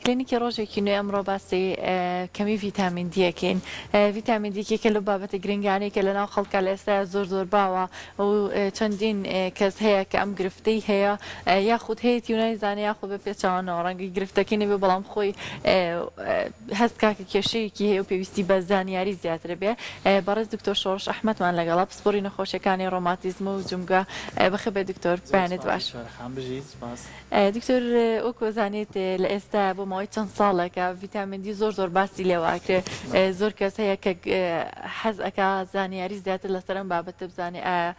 کلینیکی ڕۆژێکی نوێ ئەمڕۆ باسی کەمی ڤیتامین دی ئەکەین. ڤیتامین دی یەکێکە لەو بابەتە گرنگانەی کە لەناو خەڵکا لە ئێستایا زۆر زۆر باوە و چەندین کەس هەیە کە ئەم گرفتەی هەیە یاخود هەیەتی و نایزانێ یاخود بە پێچەوانەوە ڕەنگە گرفتەکەی نەبێ بەڵام خۆی هەست کا کە کێشەیەکی هەیە و پێویستی بە زانیاری زیاتر بێ. بەڕێز دکتۆر شۆڕش ئەحمەدمان لەگەڵە پسپۆری نەخۆشیەکانی ڕۆماتیزم و جومگە. بەخێربێی دکتۆر بەیانت باش. دکتۆر وەک ئەزانیت لە ئێستا بۆ ماوەی چەند ساڵێکە ڤیتامین دی زۆر زۆر باسی لێوە ئەکرێ زۆر کەس هەیە کە حەز ئەکا زانیاری زیاتر لەسەر ئەم بابەتە بزانێ ئایا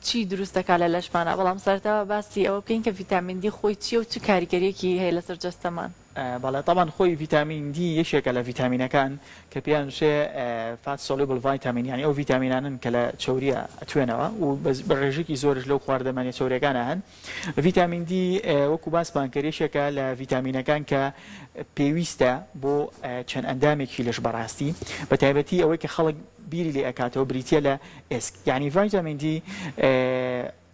چی دروست دەکات لە لەشمانە بەڵام سەرەتا باسی ئەوە بکەین کە ڤیتامین دی خۆی چییە و چ کاریگەریەکی هەیە لەسەر جەستەمان. بەڵێ تەبعەن خۆی ڤیتامین دی یەکێکە لە ڤیتامینەکان کە پێیان وشێ fat soluble vitamin یانی ئەو ڤیتامینانەن کە لە چەوریە ئەتوێنەوە و بە ڕێژەکی زۆرش لەو خواردەمەنیە چەوریەکانە هەن ڤیتامین دی وەکو باسمان کرد یەکێکە لە ڤیتامینەکان کە پێویستە بۆ چەند ئەندامێکی لەش بەڕاستی بە تایبەتی ئەوەی کە خەڵک بیری لێ ئەکاتەوە بریتە لە ئێسک یعنی ڤیتامین دی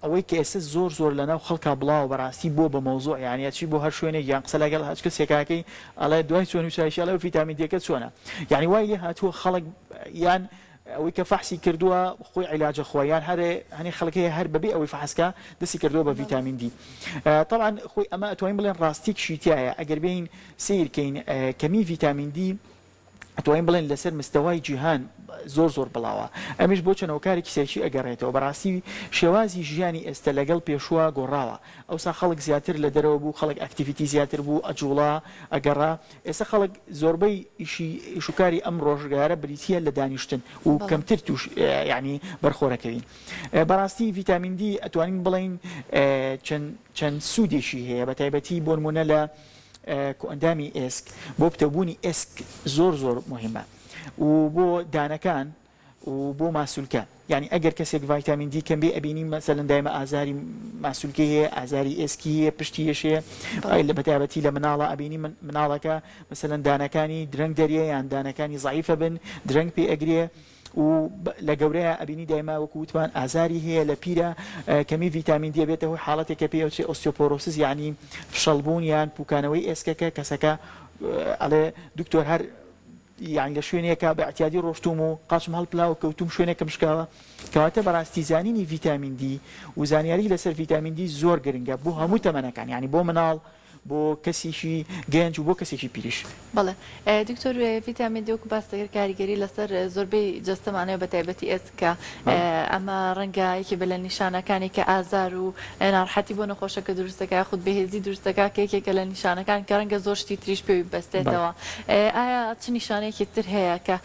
ئەوەی کە ئێستا زۆر زۆر لەناو خەڵکا بڵاوە بەڕاستی بووە بە مەوزوع یانی ئەچی بۆ هەر شوێنێک یان قسە لەگەڵ هەچ کەسێکا ئەکەی ئەڵێ دوای چۆن و چایشی ئەڵێ ئەو ڤیتامین دیەکە چۆنە یانی وای لێ هاتووە خەڵک یان ئەوەی کە فەحسی کردووە خۆی عیلاجە خوا یان هەرێ هەنێ خەڵک هەیە هەر بەبێ ئەوەی فەحس کا دەستی کردووە بە ڤیتامین دی تەبعەن خۆی ئەمە ئەتوانین بڵێن ڕاستیەکیشی تیایە ئەگەر بێین سەیر کەین کەمی ڤیتامین دی ئەتوانین بڵێن لەسەر مستەوای جیهان زۆر زۆر بڵاوە ئەمیش بۆ چەند هۆکارێکی سەرەکی ئەگەڕێتەوە بەڕاستی شێوازی ژیانی ئێستە لەگەڵ پێشووە گۆڕاوە ئەوسا خەڵک زیاتر لە دەرەوە بوو خەڵک activity زیاتر بوو ئەجوڵا ئەگەڕا ئێستا خەڵک زۆربەی ئیشی ئیشوکاری ئەم ڕۆژگارە بریتییە لە دانیشتن و کەمتر توش یعنی بەرخۆرەکەوین بەڕاستی ڤیتامین دی ئەتوانین بڵێین چەند چەند سوودێکی هەیە بە تایبەتی بۆ نموونە لە کۆئەندامی ئێسک بۆ پتەوبوونی ئێسک زۆر زۆر موهیمە و بۆ دانەکان و بۆ ماسولکە یانی ئەگەر کەسێک ڤایتامین دی کەم بێ ئەبینی مەسەلەن دایمە ئازاری ماسولکەی هەیە ئازاری ئێسکی هەیە پشتی یەشێ لە بەتایبەتی لە مناڵە ئەبینی من مناڵەکە مەسەلەن دانەکانی درەنگ دەریە یان دانەکانی زەعیفە بن درەنگ پێ ئەگرێ و لە گەورەیا ئەبینی دایما وەکو وتمان ئازاری هەیە لە پیرە کەمی ڤیتامین دی ئەبێتە هۆی حاڵەتێک کە پێی ئەوترێ osteoporosis یانی فشەڵ بوون یان پوکانەوەی ئێسکەکە کەسەکە ئەڵێ دکتۆر هەر یانی لە شوێنێکا بە ئیعتیادی ڕۆشتوم و قاچم هەڵپلاوە کەوتوم شوێنێکم شکاوە کەواتە بەڕاستی زانینی ڤیتامین دی و زانیاری لەسەر ڤیتامین دی زۆر گرنگە بۆ هەموو تەمەنەکان یانی بۆ مناڵ بۆ کەسێکی گەنج و بۆ کەسێکی پیریش. بەڵێ دکتۆر ڤیتامین دی وەکو باست کرد کاریگەری لەسەر زۆربەی جەستەمان هەیە بەتایبەتی ئێسک کە ئەمە ڕەنگە یەکێ بێت لە نیشانەکانی کە ئازار و ناڕەحەتی بۆ نەخۆشەکە دروست دەکات یاخود بێهێزی دروست دەکات کە یەکێکە لە نیشانەکان کە ڕەنگە زۆر شتی تریش پێوی ببەستێتەوە ئایا چ نیشانەیەکی تر هەیە کە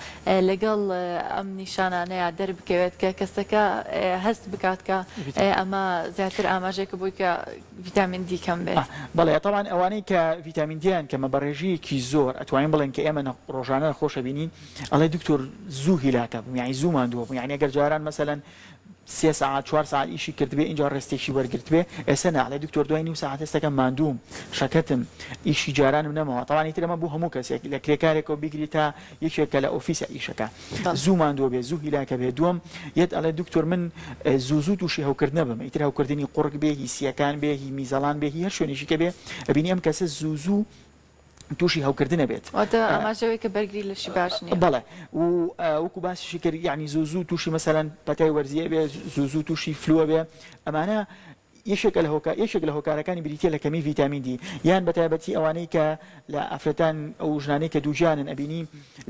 لەگەڵ ئەم نیشانانەیا دەربکەوێت کە کەسەکە هەست بکات کە ئەمە زیاتر ئاماژەیەکە بۆی کە ڤیتامین دی کەم بێت. بەڵێ تەبعەن ئەوانەی کە ڤیتامین دییان کەمە بە ڕێژەیەکی زۆر ئەتوانین بڵێن کە ئێمە ڕۆژانە نەخۆش ئەبینین ئەڵێ دکتۆر زوو هیلاکە بووم یانی زوو ماندووە بووم یانی ئەگەر جاران مەسەلەن سێ سەعات چوار سەعات ئیشی کردبێ ئینجا rest ێکی وەرگرتبێ ئێستا نا ئەڵێ دکتۆر دوای نیو سەعات هەستەکەم ماندووم شەکەتم ئیشی جارانم نەماوە تەبعەن ئیتر ئەمە بۆ هەموو کەسێک لە کرێکارێکەوە بیگری تا یەکێک کە لە ئۆفیسە ئیشەکە زوو ماندووە بێ زوو هیلاکە بێ دووەم یەت ئەڵێ دکتۆر من زوو زوو تووشی هەوکردنە بم ئیتر هەوکردنی قوڕگ بێ هی سیەکان بێ هی میزەڵان بێ هی هەر شوێنێکی کە بێ ئەبینی ئەم کەسە زوو زوو تووشی هەوکردنە بێت واتە ئاماژەوەی کە بەرگری لەشی باش نییە بەڵێ و وەکو باسیشی کرد یعنی زوو زوو تووشی مەسەلەن پەتای وەرزیە بێ زوو زوو تووشی flu ە بێ ئەمانە یەکێکە لە هۆکار یەکێک لە هۆکارەکانی بریتیە لە کەمی ڤیتامین دی یان بە تایبەتی ئەوانەی کە لە ئافرەتان ئەو ژنانەی کە دووگیانن ئەبینی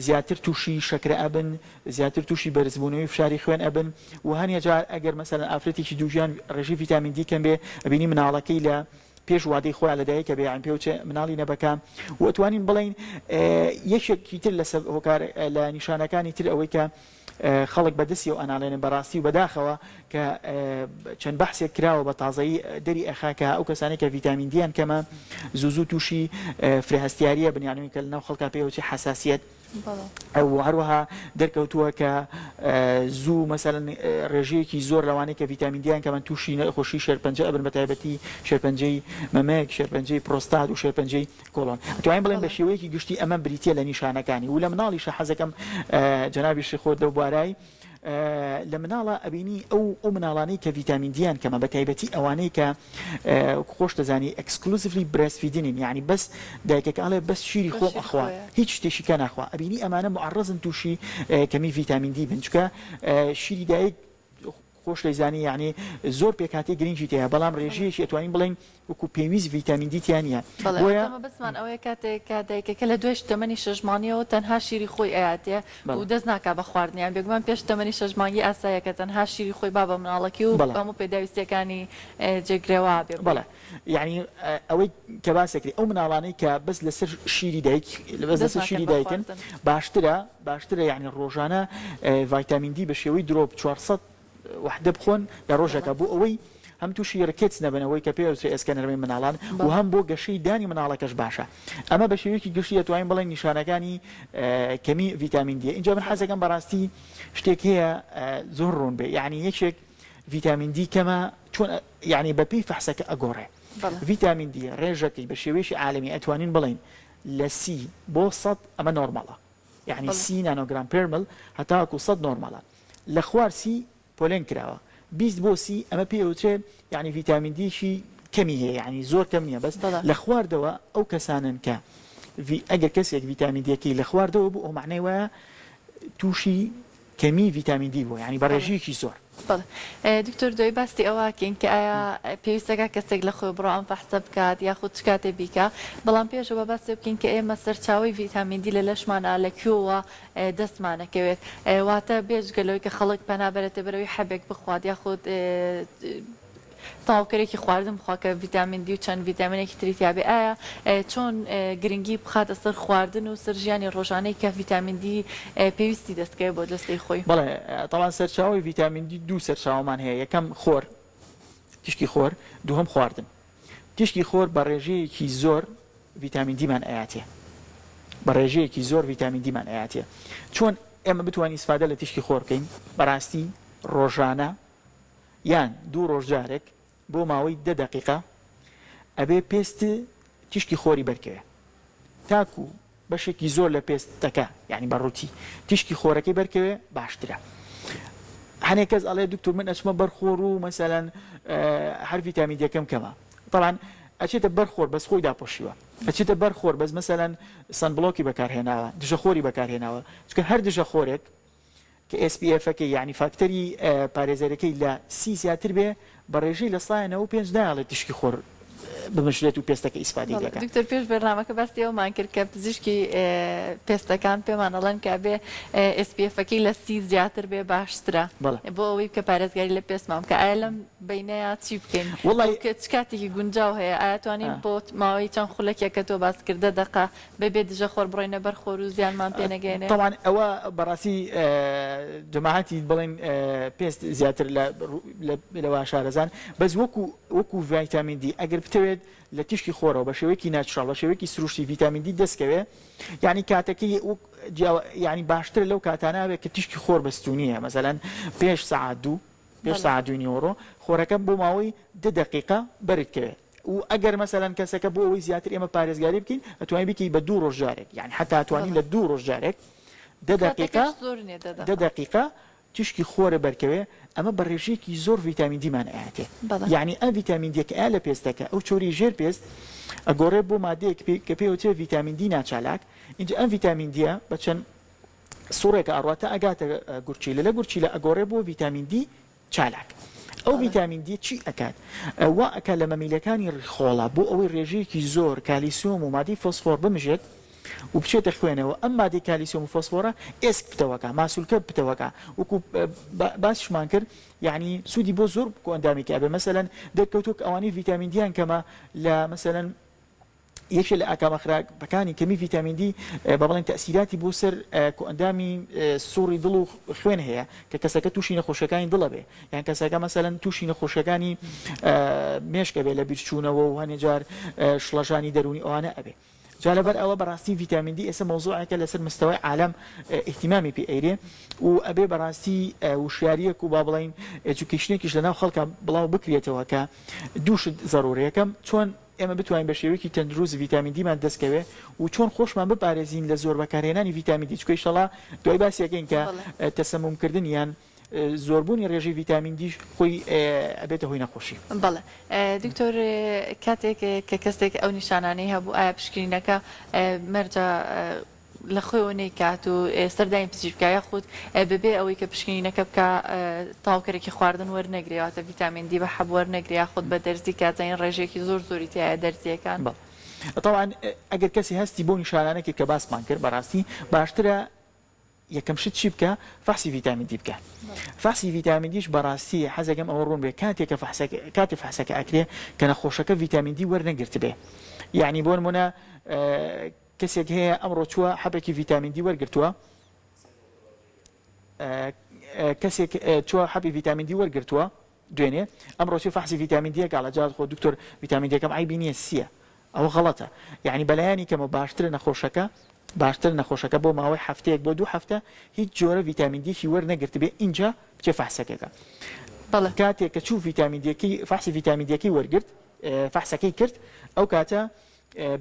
زیاتر تووشی شەکرە ئەبن زیاتر تووشی بەرزبوونەوەی فشاری خوێن ئەبن و هەنێ جار ئەگەر مەسەلەن ئافرەتێکی دووگیان ڕێژەی ڤیتامین دی کەم بێ ئەبینی مناڵەکەی لە پێش وادەی خۆیان لەدایک ئەبێ یان پێوچێ مناڵی نەبەکە و ئەتوانین بڵێین یەکێکی تر لە هۆکار لە نیشانەکانی تر ئەوەی کە خەڵک بە دەستیەوە ئەناڵێنن بەڕاستی و بەداخەوە کە چەند بەحسێک کراوە بە تازەیی دەری ئەخا کە ئەو کەسانەی کە ڤیتامین دیان کەمە زوو زوو تووشی فرە هەستیاریە بن یانی کە لەناو خەڵکا پێوەچێ حەساسیەت و هەروەها دەرکەوتووە کە زوو مەسەلەن ڕێژەیەکی زۆر لەوانەی کە ڤیتامین دیان کەمن تووشی نەخۆشی شێرپەنجە ئەبن بە تایبەتی شێرپەنجەی مەمک شێرپەنجەی پرۆستات و شێرپەنجەی کۆڵۆن. ئەتوانین بڵێین بە شێوەیەکی گشتی ئەمە بریتیە لە نیشانەکانی و لە مناڵیشا حەزەکەم جەنابیشی خۆت لەو بوارای. لە مناڵا ئەبینی ئەو ئەو مناڵانەی کە ڤیتامین دیان کەمە بە تایبەتی ئەوانەی کە وەکو خۆش دەزانی exclusively breastfeeding ین یانی بەس دایکەکە ئەڵێ بەس شیری خۆم ئەخوا هیچ شتێکی کە ناخوا ئەبینی ئەمانە معرضن تووشی کەمی ڤیتامین دی بن چونکە شیری دایک خۆش دەیزانی یانی زۆر پێکهاتەی گرنگی تێیە بەڵام ڕێژەیەکی ئەتوانین بڵێین وەکو پێویست ڤیتامین دی تیا نییە بەڵێ بۆیە واتە مەبەستمان ئەوەیە کاتێک کە دایکەکە لە دوای تەمەنی شەش مانگیەوە تەنها شیری خۆی ئەیاتێ و بەڵێ دەست ناکا بە خواردنیان بێگومان پێش تەمەنی شەش مانگی ئاساییە کە تەنها شیری خۆی با بە مناڵەکی و بەڵێ هەموو پێداویستیەکانی جێگرەوە بێ بۆی. بەڵێ یانی ئەوەی کە باس دەکرێ ئەو مناڵانەی کە بەس لەسەر شیری دایک بەس دەست لەسەر ناکەن شیری بە دایکن خواردن. باشترە باشترە یانی ڕۆژانە ڤیتامین دی بە شێوەی drop 400 وەحدە بخۆن لە ڕۆژێکا بۆ ئەوەی هەم تووشی rickets نەبن ئەوەی کە پێی ئەوترێ ئێسکە نەرمەی مناڵان و هەم بۆ گەشەی دانی مناڵەکەش باشە ئەمە بە شێوەیەکی گشتی ئەتوانین بڵێین نیشانەکانی کەمی ڤیتامین دیە ئینجا من حەزەکەم بەڕاستی شتێک هەیە زۆر ڕوون بێ یعنی یەکێک ڤیتامین دی کەمە چۆن یعنی بەپێی فەحسەکە ئەگۆڕێ ڤیتامین دی ڕێژەکەی بە شێوەیەکی عالەمی ئەتوانین بڵێین لە سی بۆ سەد ئەمە نۆرمەڵە یەعنی سی nanogram per mL هەتاکو سەد نۆرماڵە لە خوار سی پۆلێن کراوە 20 بۆ سی ئەمە پێی ئەوترێ یەعنی ڤیتامین دیکی کەمی هەیە یەعنی زۆر کەم نییە بەس لە خواردەوە ئەو کەسانن کە ئەگەر کەسێک ڤیتامین دیەکەی لە خواردەوە بوو ئەو معنای وایە تووشی کەمی ڤیتامین دی بووە یانی بە ڕێژەیەکی زۆر. بەڵێ دکتۆر دوای باسی ئەوە ئەکەین کە ئایا پێویستەکە کەسێک لە خۆی بڕۆ ئەم فەحسە بکات یاخود چ کاتێ بیکا بەڵام پێشەوە باسی بکەین کە ئێمە سەرچاوەی ڤیتامین دی لە لەشمانا لە کوێوە دەستمانەکەوێت واتە بێجگە لەوەی کە خەڵک پەنا بەرێتە بەرەوەی حەبێک بخوات یاخود تەواوکەرێکی خواردن بخوا کە ڤیتامین دی و چەند ڤیتامینێکی تری تیابێ ئایا چۆن گرنگی بخاتە سەر خواردن و سەر ژیانی ڕۆژانەی کە ڤیتامین دی پێویستی دەستکەوێت بۆ جەستەی خۆی؟ بەڵێ تەبعەن سەرچاوەی ڤیتامین دی دوو سەرچاوەمان هەیە یەکەم خۆر تیشکی خۆر دووهەم خواردن تیشکی خۆر بە ڕێژەیەکی زۆر ڤیتامین دیمان ئەیاتێ بە ڕێژەیەکی زۆر ڤیتامین دیمان ئەیاتێ چۆن ئێمە بتوانین ئیسفادە لە تیشکی خۆر بکەین بەڕاستی ڕۆژانە یان دوو ڕۆژ جارێک بۆ ماوەی دە دەقیقە ئەبێ پێست تیشکی خۆری بەرکەوێ تاکو بەشێکی زۆر لە پێستەکە یانی بە ڕووتی تیشکی خۆرەکەی بەرکەوێ باشترە. هەنێک کەس ئەڵێ دکتۆر من ئەچمە بەر خۆر و مەسەلەن هەر ڤیتامین دیەکەم کەمە تەبعەن ئەچێتە بەر خۆر بەس خۆی داپۆشیوە ئەچێتە بەر خۆر بەس مەسەلەن sunblock ی بەکارهێناوە دژە خۆری بەکارهێناوە چونکە هەر دژە خۆرێک کە SPF ەکەی یانی فاکتەری پارێزەرەکەی لە سی زیاتر بێ بە ڕێژەی 95% نایەڵێت تیشکی خۆر بمژرێت و پێستەکە ئیسفادەی بەڵێ لێکا. دکتۆر پێش بەرنامەکە باسی ئەوەمان کرد کە پزیشکی پێستەکان پێمان ئەڵێن کە ئەبێ SPF ەکەی لە سی زیاتر بێ باشترە بەڵێ. بۆ ئەوەی کە پارێزگاری لە پێستمان بکا ئایا لەم بەینەیا چی بکەین وەڵای کە چ کاتێکی گونجاو هەیە ئایا توانین بۆ ماوەی چەند خولەکێک کە تۆ باست کرد دە دەقە بەبێ دژە خۆر بڕۆینە بەر خۆر و زیانمان پێ نەگەیەنێ؟ تەبعەن ئەوە بەڕاستی جەماعەتی بڵێن پێست زیاتر لەوە شارەزان بەس وەکو وەکو ڤیتامین دی ئەگەر بتەوێت لە تیشکی خۆرەوە بە شێوەیەکی natural بە شێوەیەکی سروشتی ڤیتامین دی دەستکەوێ یعنی کاتەکەی یعنی باشترە لەو کاتانە بێت کە تیشکی خۆر بەستونیە مەسەلەن پێش سەعات دوو پێش سەعات دووی نیوەڕۆ خۆرەکە بۆ ماوەی دە دەقیقە بەرت کەوێت و ئەگەر مەسەلەن کەسەکە بۆ ئەوەی زیاتر ئێمە پارێزگاری بکەین ئەتوانین بیکەی بە دوو ڕۆژ جارێک یانی حەتا ئەتوانین لە دوو ڕۆژ جارێک دە دەقیقە دە دەقیقە تیشکی خۆرە بەرکەوێ ئەمە بە ڕێژەیەکی زۆر ڤیتامین دیمان ئەیاتێ یعنی ئەم ڤیتامین دیە کە ئا لە پێستەکە ئەو چۆری ژێر پێست ئەگۆڕێ بۆ مادەیەک کە پێی وترێ ڤیتامین دی ناچالاک اینجا ئەم ڤیتامین دیە بە چەند سوڕێکە ئەڕوا تا ئەگاتە گورچیلە لە گورچیلە ئەگۆڕێ بۆ ڤیتامین دی چالاک. ئەو ڤیتامین دی چی ئەکات؟ وا ئەکات لە مەمیلەکانی ڕیخۆڵە بۆ ئەوەی ڕێژەیەکی زۆر کالیسیۆم و مادەی فۆسفۆر بمژێت و بچێتە خوێنەوە ئەم مادەی کالیسیۆم و فۆسفۆرە ئێسک پتەوەکا ماسولکە پتەوەکا وەکو باسیشمان کرد یعنی سوودی بۆ زۆر کۆئەندامێکی ئەبێ مەسەلەن دەرکەوتووە کە ئەوانەی ڤیتامین دیان کەمە لە مەسەلەن یەکێ لە ئاکامە خراپەکانی کەمی ڤیتامین دی با بڵێین تەئسیراتی بۆ سەر کۆئەندامی سوڕی دڵ و خوێن هەیە کە کەسەکە تووشی نەخۆشیەکانی دڵ ئەبێ یان کەسەکە مەسەلەن تووشی نەخۆشیەکانی مێشک ئەبێ لە بیرچوونەوە و هەنێ جار شڵەژانی دەروونی ئەوانە ئەبێ جا لەبەر ئەوە بەڕاستی ڤیتامین دی ئێستا مەوزوعێکە لەسەر مستەوای عالەم ئیهتیمامی پێ ئەیرێ و ئەبێ بەڕاستی وشیاریەک و با بڵێین education ێکیش لەناو خەڵکا بڵاو بکرێتەوە کە دوو شت زەرورە یەکەم چۆن ئێمە بتوانین بە شێوەیەکی تەندروست ڤیتامین دیمان دەست کەوێ و چۆن خۆشمان بپارێزین لە زۆر بەکارهێنانی ڤیتامین دی چونکە ئیشەڵا دوای باسی ئەکەین کە تەسەموم کردن یان. زۆربوونی ڕێژەی ڤیتامین دیش خۆی ئەبێتە هۆی نەخۆشی. بەڵێ دکتۆر کاتێک کە کەسێک ئەو نیشانانەی هەبوو ئایا پشکنینەکە مەرجە لە خۆیەوە نەیکات و سەردانی پزیشک بکا یاخود بەبێ ئەوەی کە پشکنینەکە بکا تەواوکەرێکی خواردن وەرنەگرێ واتە ڤیتامین دی بە حەب وەرنەگرێ یاخود بە دەرزی کە زانین ڕێژەیەکی زۆر زۆری تیایە دەرزییەکان. بەڵێ تەبعەن ئەگەر کەسی هەستی بەو نیشانانە کرد کە باسمان کرد بەڕاستی باشترە یەکەم شت چی بکە فەحسی ڤیتامین دی بکە فەحسی ڤیتامین دیش بەڕاستی حەزەکەم ئەوە ڕوون بێ کاتێک کە فەحسەکە کاتێ فەحسەکە ئەکرێ کە نەخۆشەکە ڤیتامین دی وەرنەگرتبێ یعنی بۆ نمونە کەسێک هەیە ئەمڕۆ چووە حەبێکی ڤیتامین دی وەرگرتووە کەسێک چووە حەبی ڤیتامین دی وەرگرتووە دوێنێ ئەمڕۆ چێ فەحسی ڤیتامین دیەکە ئەڵێ جا خۆ دکتۆر ڤیتامین دیەکەم عەیبی نییە سیە ئەوە غەڵەتە یعنی بەلایەنی کەمە باشترە نەخۆشەکە باشتر نەخۆشەکە بۆ ماوەی هەفتەیەک بۆ دوو هەفتە هیچ جۆرە ڤیتامین دیەکی وەرنەگرتبێ ئینجا بچێ فەحسەکەکە بەڵێ. کاتێک کە چوو ڤیتامین دیەکەی فەحسی ڤیتامین دیەکەی وەرگرت فەحسەکەی کرد ئەو کاتە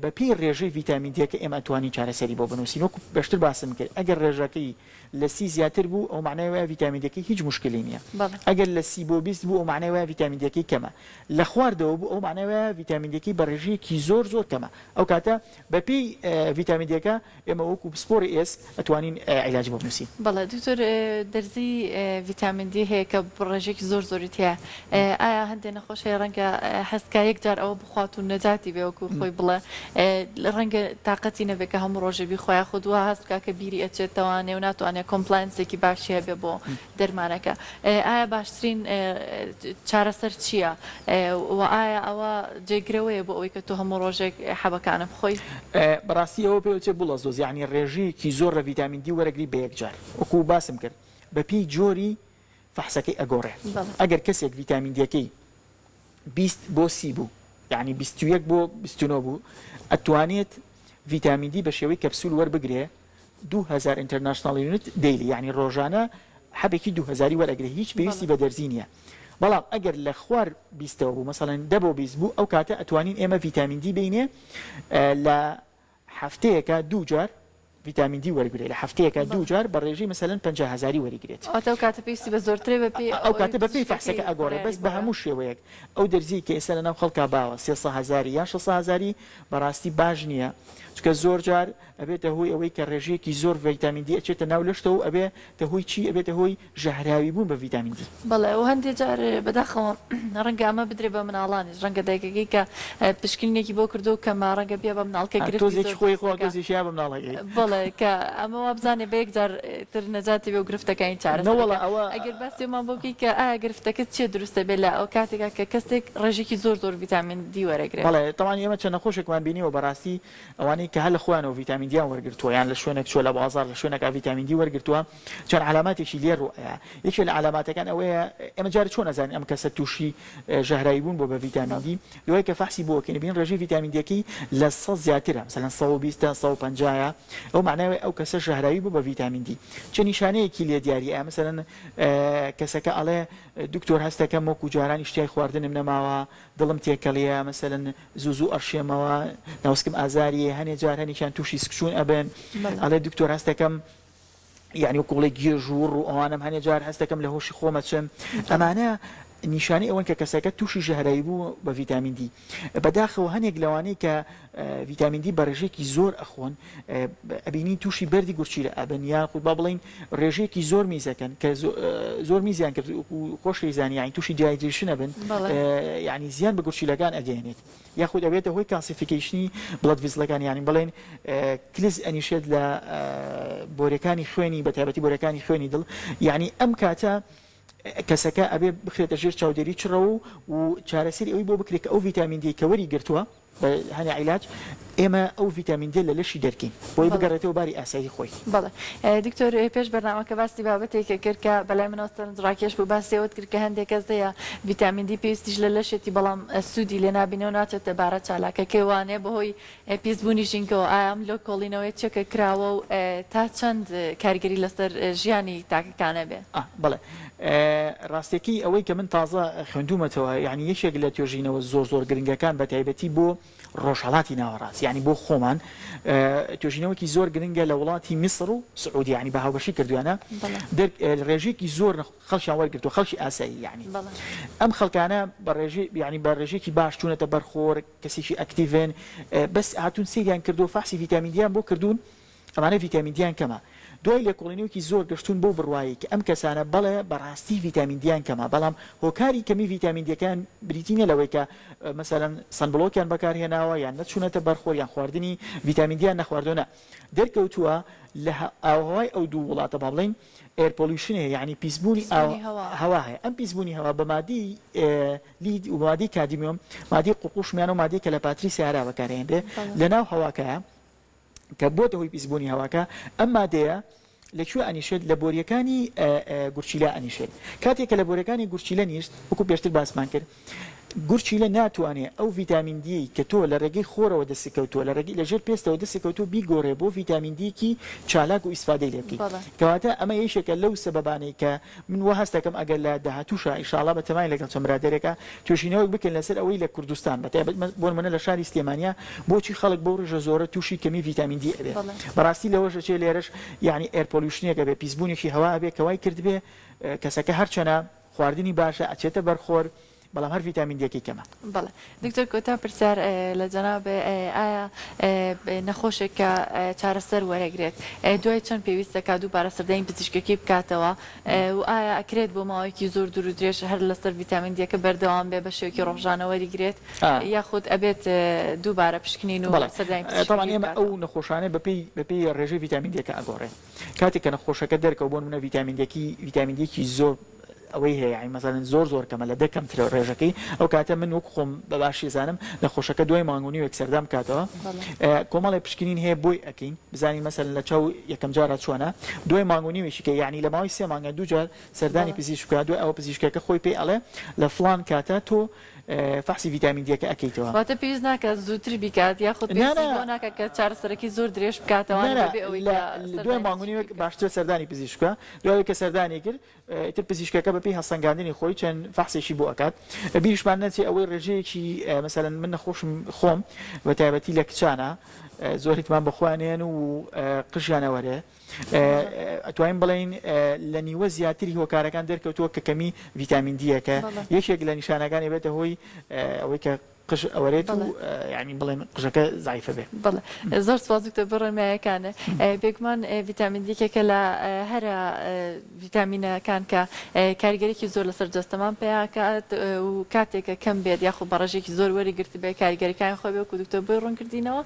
بە پێی ڕێژەی ڤیتامین دی کە ئێمە ئەتوانین چارەسەری بۆ بنووسین وەکو پێشتر باسم کرد ئەگەر ڕێژەکەی لە سی زیاتر بوو ئەو مەعنای وایە ڤیتامین دیەکەی هیچ موشکلی نییە ئەگەر لە سی بۆ 20 بوو ئەو مەعنای وایە ڤیتامین دیەکەی کەمە لە خواردەوە بوو ئەو مەعنای وایە ڤیتامین دیەکەی بە ڕێژەیەکی زۆر زۆر کەمە ئەو کاتە بە پێی ڤیتامین دیەکە ئێمە وەکو پسپۆڕی ئێسک ئەتوانین عیلاجی بۆ بنووسین. بەڵێ دکتۆر دەرزی ڤیتامین دی هەیە کە ڕێژەیەکی زۆر زۆری تیایە ئایا هەندێ نەخۆش هەیە ڕەنگە هەست کا یەک جار ئەوە بخوات و نەجاتی بێ وەکو خۆی بڵێ ڕەنگە تاقەتی نەبێ کە هەموو ڕۆژێ بیخوا یاخود وا هەست بکا کە بیری ئەچێتەوانێ و ناتوانێ compliance ێکی باشی هەبێ بۆ دەرمانەکە ئایا باشترین چارەسەر چییە و ئایا ئەوە جێگرەوەیە بۆ ئەوەی کە تۆ هەموو ڕۆژێک حەبەکانە بخۆی؟ بەڕاستی ئەوە پێ وترێ bolus dose یانی ڕێژەیەکی زۆر لە ڤیتامین دی وەرەگری بە یەک جار وەکو باسم کرد بە پێی جۆری فەحسەکەی ئەگۆڕێ ئەگەر کەسێک ڤیتامین دیەکەی 20 بۆ سی بوو یانی 21 بۆ 29 بوو ئەتوانێت ڤیتامین دی بە شێوەی کەپسول وەربگرێ 2000 international unit daily یانی ڕۆژانە حەبێکی 2000 وەرەگرێ هیچ پێویستی بە دەرزی نییە بەڵام ئەگەر لە خوار بیستەوە بوو مەسەڵەن دە بۆ 20 بوو ئەو کاتە ئەتوانین ئێمە ڤیتامین دی بینێ لە هەفتەیەکە دوو جار ڤیتامین دی وەرگرێ لە هەفتەیەکا دوو جار بە ڕێژەی مەسەلەن 50 هەزاری وەریگرێت. واتە ئەو کاتە پێویستی بە زۆرترە بە پێی ئەو کاتە بە پێی فەحسەکە ئەگۆڕێ بەس بە هەموو شێوەیەک ئەو دەرزیەی کە ئێستا لەناو خەڵکا باوە 300 هەزاری یان 600 هەزاری بەڕاستی باش نییە چونکە زۆر جار ئەبێتە هۆی ئەوەی کە ڕێژەیەکی زۆر ڤیتامین دی ئەچێتە ناو لەشتەوە و ئەبێتە هۆی چی ئەبێتە هۆی ژەهراوی بوون بە ڤیتامین دی. بەڵێ و هەندێ جار بەداخەوە ڕەنگە ئەمە بدرێ بە مناڵانیش ڕەنگە دایکەکەی کە پشکنینێکی بۆ کردووە و کەمە ڕەنگە بیا بە مناڵکە گرفتی تۆزێکی زۆر خۆی دروست خوا دەکا تۆزێکی یا بە مناڵەکەی. بەڵێ کە ئەمە وابزانێ بە یەک جار تر نەجاتی بێ و گرفتەکانی چارەسەر نەوەڵا بکا ئەوە. ئەگەر باسی ئەومان بۆ بکەی کە ئایا گرفتەکە چیە دروست دەبێ لە ئەو کاتێکا کە کەسێک ڕێژەیەکی زۆر زۆر ڤیتامین دی وەرەگرێ؟ بەڵێ تەبعەن ئێمە چەند نەخۆشێکمان بینیوە بەڕاستی ئەوانەی کە هەر لە خۆیانەوە ڤیتامین دیان وەرگرتووە یان لە شوێنێک چووە لە بازاڕ لە شوێنێکا ڤیتامین دی وەرگرتووە چەند عەلاماتێکی لێ ڕوو ئەیا یەکێ لە عەلاماتەکان ئەوەیە ئێمە جارێ چۆن ئەزانین ئەم کەسە تووشی ژەهراوی بوون بووە بە ڤیتامین دی دوای کە فەحسی بۆ ئەکەین ئەبینین ڕێژەی ڤیتامین دیەکەی لە 100 زیاترە مەسەلەن 120 150 ە ئەو مەعنای وایە ئەو کەسە ژەهراوی بوو بە ڤیتامین دی چە نیشانەیەکی لێ دیاری ئەیا مەسەلەن کەسەکە ئەڵێ دکتۆر هەستەکەم وەکو جاران ئیشتیای خواردنم نەماوە دڵم تێکەڵیە مەسەلەن زوو زوو ئەڕشێمەوە ناوسکم ئازاری هەنێ جار هەنێکیان تووشی سکچوون ئەبن ئەڵێ دکتۆر هەستەکەم یانی وەکو بڵێی گێژ و وڕ و ئەوانەم هەنێ جار هەست دەکەم لە هۆشی خۆم ئەچم ئەمانە نیشانەی ئەوەن کە کەسەکە تووشی ژەهراوی بوو بە ڤیتامین دی بەداخەوە هەنێک لەوانەی کە ڤیتامین دی بە ڕێژەیەکی زۆر ئەخۆن ئەبینین تووشی بەردی گورچیلە ئەبن یان خود با بڵین ڕێژەیەکی زۆر میزەکەن کە زۆر میزیان کرد و خۆشی زانی یانی تووشی dehydration ئەبن یانی زیان بە گورچیلەکان ئەگەیەنێت یاخود ئەبێتە هۆی calcification ی blood vessel ەکان یانی بڵێن کلز ئەنیشێت لە بۆرەکانی خوێنی بە تایبەتی بۆرەکانی خوێنی دڵ یعنی ئەم کاتە کەسەکە ئەبێ بخرێتە ژێر چاودێری چڕەوە و چارەسەری ئەوی بۆ بکرێت کە ئەو ڤیتامین دی کە وەری گرتووە بە هەنێ عیلاج ئێمە ئەو ڤیتامین دی لە لەشی دەرکەین بۆی بگەڕێتەوە باری ئاسایی خۆی. بەڵێ دکتۆر پێش بەرنامەکە باسی بابەتێکت کرد کە بەلای منەوە سەرنجڕاکێش بوو باسی ئەوەت کرد کە هەندێک کەس هەیە ڤیتامین دی پێویستیش لە لەشێتی بەڵام سوودی لێ نابینێ و ناچێتە بارە چالاکەکەی وانەیە بەهۆی پیسبوونی ژینگەوە ئایا ئەم لێکۆڵینەوەیە چیە کە کراوە و تا چەند کاریگەری لەسەر ژیانی تاکەکان ئەبێ؟ بەڵێ ڕاستیەکەی ئەوەی کە من تازە خوێندوومەتەوە یانی یەکێک لە توێژینەوە زۆر زۆر گرنگەکان بە تایبەتی بۆ. ڕۆژهەڵاتی ناوەڕاست یانی بۆ خۆمان توێژینەوەکی زۆر گرنگە لە وڵاتی میسڕ و سعودیە یانی بە هاوبەشی کردویانە ڕێژەیەکی زۆر خەڵکیان وەرگرتووە خەڵکی ئاسایی یانی ئەم خەڵکانە بە ڕێژەی یانی بە ڕێژەیەکی باش چوونەتە بەر خۆر کەسێکی active ن بەس هاتوون سەیریان کردووە فەحسی ڤیتامین دیان بۆ کردوون ئەمانە ڤیتامین دیان کەمە. دوای لێکۆڵینەوەکی زۆر گەشتوون بەو بڕوایەی کە ئەم کەسانە بەڵێ بەڕاستی ڤیتامین دیان کەمە بەڵام هۆکاری کەمی ڤیتامین دیەکەیان بریتی نیە لەوەی کە مەسەلەن sunblock یان بەکار هێناوە یان نەچوونەتە بەر خۆر یان خواردنی ڤیتامین دیان نەخواردووە نا دەرکەوتووە لە ئاوهەوای ئەو دوو وڵاتە با بڵێین air pollution هەیە یانی پیسبوونی هەوا هەیە ئەم پیسبوونی هەوا بە مادەی lead و مادەی کادمیۆم مادەی قوڕقوشمیانە و مادەی کە لە پاتری سەیارە بەکارهێنرێ لەناو هەواکەیە کە بۆتە هۆی پیسبوونی هەواکە، ئەم مادەیە لە کوێ ئەنیشێت؟ لە بۆریەکانی گورچیلە ئەنیشێت. کاتێک کە لە بۆریەکانی گورچیلە نیشت، وەکو پێشتر باسمان کرد، گورچیلە ناتوانێ ئەو ڤیتامین دیەی کە تۆ لە ڕێگەی خۆرەوە دەست کەوتووە، لە ڕێگەی لە ژێر پێستەوە دەست کەوتووە بیگۆڕێ بۆ ڤیتامین دیەکی چالاک و ئیسفادەی لێ بکەی. کەواتە ئەمە یەکێکە لەو سەبەبانەی کە من وا هەست دەکەم ئەگەر لە داهاتووشا ئیشاڵا بە تەماین لەگەڵ چەند برادەرێکا توێژینەوەک بکەین لەسەر ئەوەی لە کوردستان بە تایبەت بۆ نمونە لە شاری سلێمانیا بۆچی خەڵک بەو ڕێژە زۆرە تووشی کەمی ڤیتامین دی ئەبێ بەڕاستی لەوەش ئەچێ لێرەش یانی air pollution ێک ئەبێ پیسبوونێکی هەوا ئەبێ کە وای کردبێ کەسەکە هەرچەنە خواردنی باشە ئەچێتە بەر خۆر بەڵام هەر ڤیتامین دیەکەی کەمە. بەڵێ دکتۆر کۆتا پرسیار لە جەنابێ ئایا نەخۆشێک کە چارەسەر وەرەگرێت دوای چەند پێویست دەکات دووبارە سەردانی پزیشکەکەی بکاتەوە و ئایا ئەکرێت بۆ ماوەیەکی زۆر دوور و درێژ هەر لەسەر ڤیتامین دیەکە بەردەوام بێ بە شێوەیەکی ڕۆژانە وەریگرێت یاخود ئەبێت دووبارە پشکنین و بەڵێ سەردانی تەبعەن پزیشکەکەی ئێمە ئەو بکاتەوە؟ نەخۆشانە بەپێی بەپێی ڕێژەی ڤیتامین دیەکە ئەگۆڕێ کاتێک کە نەخۆشەکە دەرکەوت بۆ نمونە ڤیتامین دیەکی ڤیتامین دیەکی زۆر ئەوەی هەیە یانی مەسەلەن زۆر زۆر کەمە لە دە کەمترە ڕێژەکەی ئەو کاتە من وەک خۆم بە باشی ئەزانم نەخۆشەکە دوای مانگ و نیوێک سەردان بکاتەوە کۆمەڵێ پشکنین هەیە بۆی ئەکەین بزانین مەسەلەن لە چاو یەکەم جارا چۆنە دوای مانگ و نیوێکی کە یانی لە ماوەی سێ مانگە دوو جار سەردانی پزیشک بکات دوای ئەوە پزیشکەکە خۆی پێی ئەڵێ لە فڵان کاتە تۆ فەحسی ڤیتامین دیەکە ئەکەیتەوە. واتە پێویست ناکات زووتر بیکات یاخود پێویستیش بەوە ناکات کە چارەسەرەکەی زۆر درێژ بکاتەوە بەبێ ئەوەی کە دوای مانگ و نیوێک باشترە سەردانی پزیشک بکا دوای ئەوەی کە سەردانی کرد ئیتر پزیشکەکە بەپێی هەڵسەنگاندنی خۆی چەند فەحسێکی بۆ ئەکات. بیریشمان نەچێ ئەوەی ڕێژەیەکی مەسەلەن من نەخۆشم خۆم بە تایبەتی لە کچانە زۆر هیتمان بە خۆیان هێن و قژیان ئەوەرێ ئەتوانین بڵێین لە نیوە زیاتری هۆکارەکان دەرکەوتووە کە کەمی ڤیتامین دیەکە یەکێک لە نیشانەکانی بێتە هۆی ئەوەی کە قژ ئەوەرێت و یانی بڵێن قژەکە زەعیفە بێ. بەڵێ زۆر سوپاس دکتۆر بۆ ڕێنمایەکانت. بێگومان ڤیتامین دی یەکێکە لە هەرە ڤیتامینەکان کە کاریگەریی زۆر لەسەر جەستەمان پەیاکات و کاتێک کە کەم بێت یاخود بە ڕێژەیەکی زۆر وەری گرتبێت کاریگەریەکانی خۆی بێ وەکو دکتۆر بۆی ڕوون کردینەوە.